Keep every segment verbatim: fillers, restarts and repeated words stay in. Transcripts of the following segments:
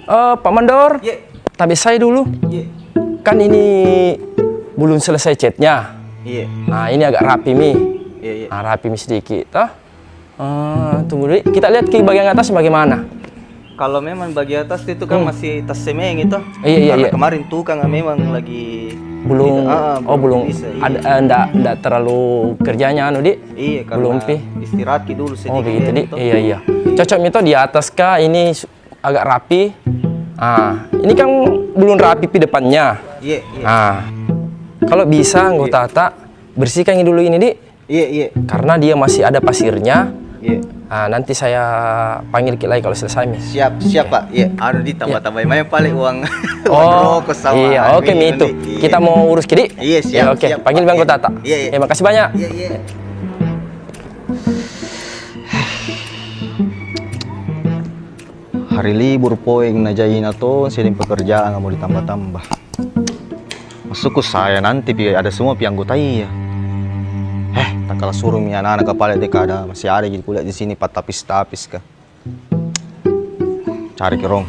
Eh, Pak Mandor, tabe saya dulu. Kan ini belum selesai catnya. Nah, ini agak rapi mi. Nah, rapi mi sedikit, toh. Ah, tunggu dulu. Kita lihat ke bagian atas bagaimana. Kalau memang bagian atas itu kan masih tersemeng itu. Iya, iya, iya. Karena kemarin tukang memang lagi belum, oh, belum bisa, iya. Ada, eh, ndak, ndak terlalu kerjanya, anu, Dik? Iya, karena belum pi. Istirahat ki dulu sedikit. Oh, begitu, Dik. Iya, iya. Cocok mi toh di atas kah, ini su-, agak rapi. Ah, ini kan belum rapi pi depannya. Iya, iya. Ah. Kalau bisa, anggota tak bersihkan dulu ini, Dik. Iya, iya. Karena dia masih ada pasirnya. Iya. Ah, nanti saya panggil ki lagi kalau selesai mi. Siap, siap, Pak. Iya, anu, ditambah-tambahin main paling uang, uang rokok sama, iya, oke mi itu. Kita mau urus ki, Dik. Iya, siap, oke. Panggil mi anggota tak. Iya, iya. Ya, makasih banyak. Iya, iya. Hari libur poeng na jaina to, sedang pekerjaan mau ditambah-tambah. Masukku saya nanti pi ada semua pi anggota iya. Eh, tak kalah suruh mi anak-anak kapala deka ada, masih ada ji kuliah di sini, patapis-tapis ka. Cari ki rong.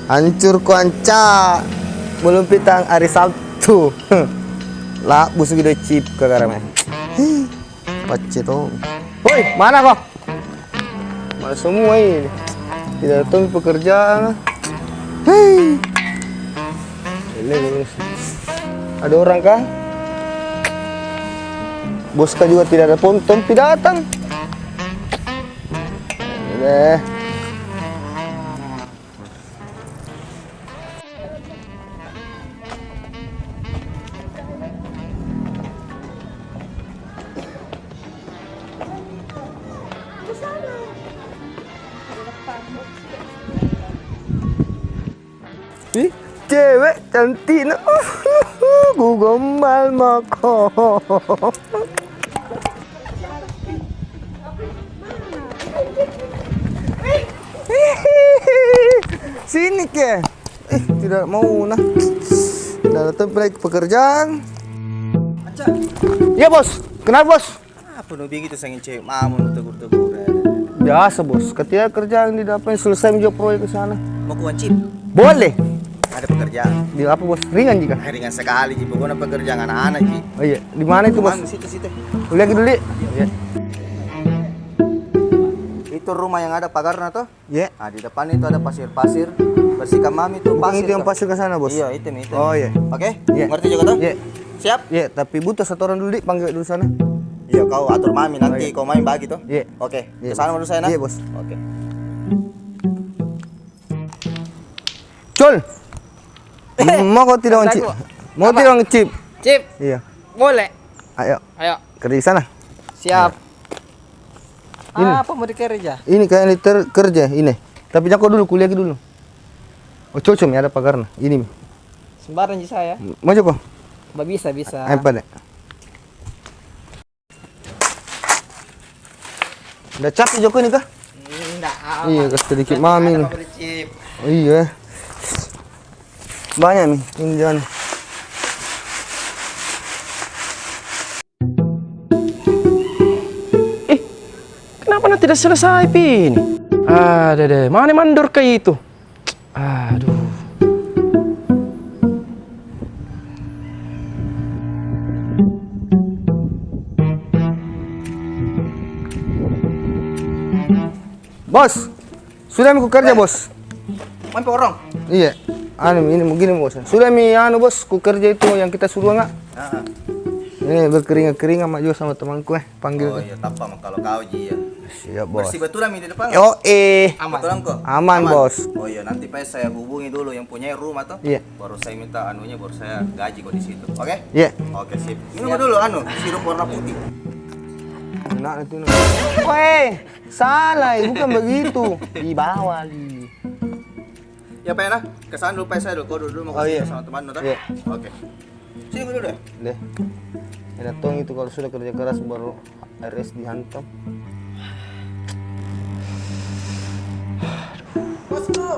Hancur ko anca. Belum pi tang hari Sabtu. Lah, busuk ide chip ka garam eh. Pacce tong. Woi, mana ko? Mana semua ini? Tidak ada tong pekerjaan. Hei. Ini belum. Ada orang kah? Bos kah juga tidak ada pon-, tong pi datang. Deh. Ih, cewek cantik na. Ku gombal mako. Sini ke. Eh, tidak mau nah. Tidak ada tempat lagi pekerjaan. Iya, Bos. Kenapa, Bos? Apa nu begitu sangin cewek mama nu tegur-tegur, eh? Biasa, Bos. Ketika kerjaan di dapat selesai juga proyek ke sana. Mau ku wancip? Boleh. Ada pekerjaan. Di apa, Bos? Ringan ji kah? Eh, ringan sekali ji. Pokoknya pekerjaan anak-anak ji. Oh iya, di mana itu, Bos? Di situ, situ. Kuliah dulu, Dik. Iya. Itu rumah yang ada pagarna toh? Iya. Nah, di depan itu ada pasir-pasir. Bersihkan mami itu pasir. Bukan itu yang pasir ke sana, Bos? Iya, itu mi, itu. Oh, iya. Oke? Iya. Ngerti juga toh? Iya. Siap? Iya, tapi butuh satu orang dulu, Dik, panggil dulu sana. Iya, kau atur mami, nanti kau main bagi toh. Iya. Oke. Iya, ke sana dulu saya, nah. Iya, Bos. Oke. Col. Mau kau tidak ngecip? Mau tidak ngecip? Cip. Iya. Boleh. Ayo. Ayo. Kerja di sana. Siap. Ini. Apa mau dikerja? Ini kayaknya ter-, kerja ini. Tapi jako dulu, kuliah dulu. Oh, cocok mi, ada pagarna. Ini mi. Sembarang ji saya. Mau jako? Ba bisa, bisa. Ayo pada. Nda capek jako ini kah? Nda. Iya, kasih sedikit mami ini. Iya. Banyak mi, ini jangan. Eh, kenapa na tidak selesai pi ini? Ada deh, mana mandor kayak itu? Aduh. Bos, sudah mi ku kerja, Bos. Main porong? Iya. Anu, ini begini, Bos. Sudah mi, anu, Bos, ku kerja itu yang kita suruh nggak? Ini berkeringat-keringat mak juga sama temanku, eh. Panggil. Oh iya, tampak mah kalau kau ji ya. Siap, Bos. Bersih betulan mi di depan. Yo, eh. Aman. Betulan ko? Aman, Bos. Oh iya, nanti pas saya hubungi dulu yang punya rumah toh. Iya. Baru saya minta anunya, baru saya gaji ko di situ. Oke? Iya. Oke, sip. Minum dulu anu, sirup warna putih. Enak itu, nah. Weh, salah, bukan begitu. Di bawah, Li. Ya, Pak, ya, nah. Ke sana dulu, Pak, saya dulu. Kau dulu, dulu mau ke sini sama teman, toh? Iya. Oke. Sini dulu deh. Deh. Enak tong itu kalau sudah kerja keras baru R S dihantam. Bosku.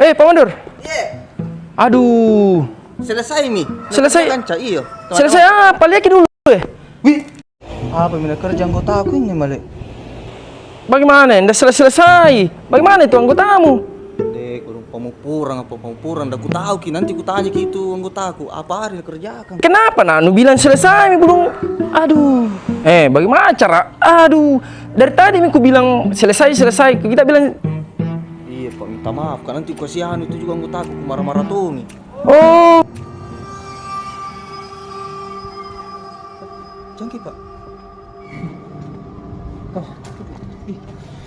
Eh, Pak Mandor. Iya. Aduh. Selesai mi. Selesai. Kanca, iyo. Selesai apa? Lihat dulu, eh. Wih. Apa mina kerja anggota aku ini, Malik? Bagaimana? Nda selesai-selesai. Bagaimana itu anggotamu? Deh, kodong pamupurang apa pamupurang? Nda kutau ki, nanti kutanya ki itu anggotaku, apa hari na kerjakan. Kenapa na nu bilang selesai mi belum? Aduh. Eh, bagaimana cara? Aduh, dari tadi mi ku bilang selesai, selesai. Kita bilang. Iya, Pak, minta maaf. Kan nanti ku kasih anu itu juga anggotaku, ku marah-marah tongi. Oh. Jangki, Pak. Oh. Ih,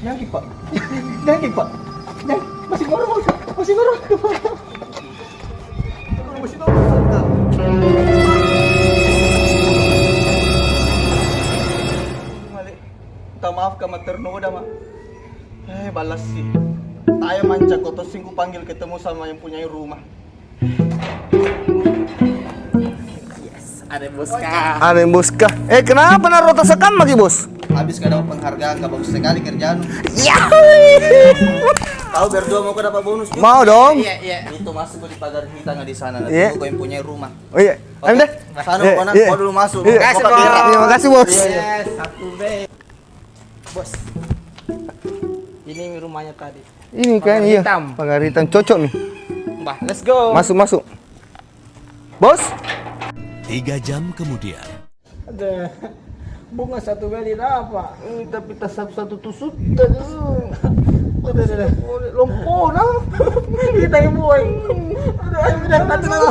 jangki, Pak. Jangki, Pak. Jang-, masih normal, Pak. Masih normal, Pak. Masih normal, Pak. Minta maaf, Kak, ma ternoda, Mak. Eh, balas sih. Taya manca kau tossing ku panggil ketemu sama yang punya rumah. Yes, ada bos kah? Ada yang bos kah? Eh, kenapa na rota sekam lagi, Bos? Habis ka dapat penghargaan, ka bagus sekali kerjaan. Ya. Kau berdua mau ka dapat bonus juga? Mau dong. Iya, iya. Itu masuk di pagar hitam di sana, iya, tunggu kau yang punya rumah. Oh iya. Oke. Ayo deh. Sana, iya, kau, iya, kau dulu masuk. Iya. Makasih, Bos. Iya, makasih, Bos. Iya, iya. Yes, satu B. Bos. Ini rumahnya tadi. Ini kan, iya. Pagar hitam. Pagar hitam cocok nih. Bah, let's go. Masuk, masuk. Bos? Tiga jam kemudian. Ada bunga satu kali dapat. Eh, tapi tak satu-satu tusuk tadi. Ada, ada, ada. Lompo dah. Kita yang buai. Ada, ada, ada, ada.